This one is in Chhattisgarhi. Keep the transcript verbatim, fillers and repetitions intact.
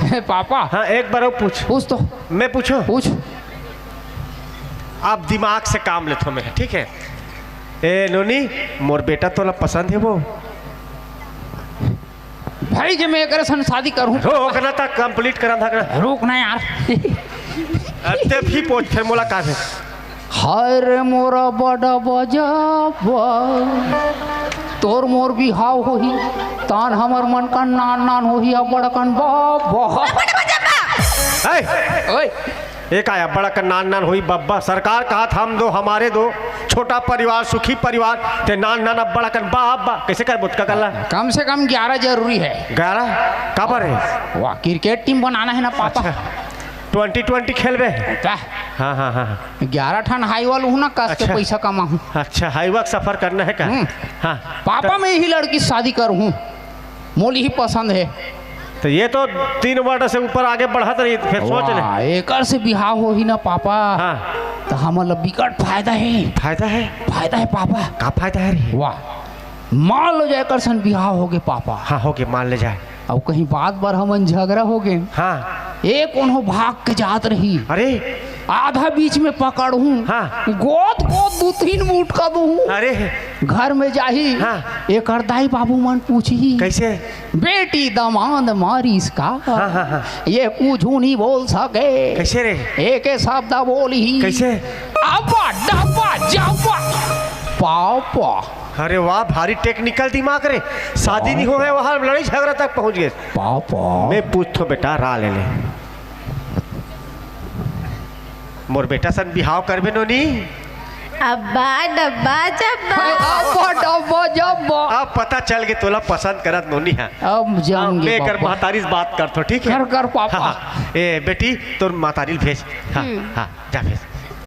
पापा। हाँ, एक बार अउ पूछ। पूछ तो। मैं पूछूं? पूछ। अब दिमाग से काम लेथो मैं, ठीक है? ए नोनी, मोर बेटा तोला पसंद हे वो? भाई, जे मैं एकरे सन शादी करहूं। रोक ना, तक complete करन धक ना। रोक ना यार। अते भी पूछ, फिर मोला का है? हाय रे मोरा बड़ा बजाबा, तोर मोर बिहाव होही, तान हमर मन का नान नान होही, अब्बड़ अकन बाबा। ए! ओए। ए का अब्बड़ अकन नान नान होही बब्बा? सरकार कहत हम दो, हमारे दो, छोटा परिवार, सुखी परिवार, ते नान नान अब्बड़ अकन बाबा। कैसे कर बुतका कर ला? कम से कम ग्यारह जरूरी है। ग्यारह? काबर है? वाह, cricket team बनाना है ना पापा। अच्छा, twenty twenty खेलबे? का? हाँ, हाँ, हाँ, हाँ। ग्यारह ठन हाईवा लूहूं ना, कस के अच्छा। पैसा कमाहूं। अच्छा, हाईवा के सफर करना है का? हम्म। हाँ। पापा, मैं यही लड़की से शादी करहूं, मोला यही पसंद है। तो ये तो तीन word से ऊपर आगे बढ़त रही, फिर सोच ले। वाह, एकर से बिहाव होही ना पापा, हाँ। तो हमन ला बिकट फायदा है। फायदा है? फायदा है पापा। का फायदा है रे? वाह, मान लो जाए एकर सन बिहाव होगे पापा। हाँ, होगे, मान ले जाए। अउ कहीं बात बर हमन झगड़ा होगे। हाँ। ए कोनो भाग के जात रही। अरे। आधा बीच में पकड़हूं। हाँ। गोद गोद दू तीन मुटका दूहूं। अरे। घर में जाही। हाँ। एकर दाई बाबू मन पूछही। कैसे? बेटी दमांद मारिस का? हाँ, हाँ, हाँ। ये कुछू नहीं बोल सके। कैसे रे? एके शब्द बोलही। कैसे? अब्बा डब्बा जब्बा पापा। अरे वाह, भारी technical दिमाग रे। शादी नहीं होय, वहाँ लड़ाई झगड़ा तक पहुँच गे। पापा। मैं पूछथों बेटा, रा ले ले। मोर बेटा सन बिहाव करबे नोनी? अब्बा डब्बा जब्बा। अब्बा डब्बा जब्बा। अब पता चल गे तोला पसंद करत नोनी हा। अब जान गे मैं कर पापा। महतारी से बात करथों, ठीक है? कर, कर पापा। हाँ, हाँ। ए बेटी, तोर महतारी ल भेज। हाँ, हम्म। हाँ, जा भेज।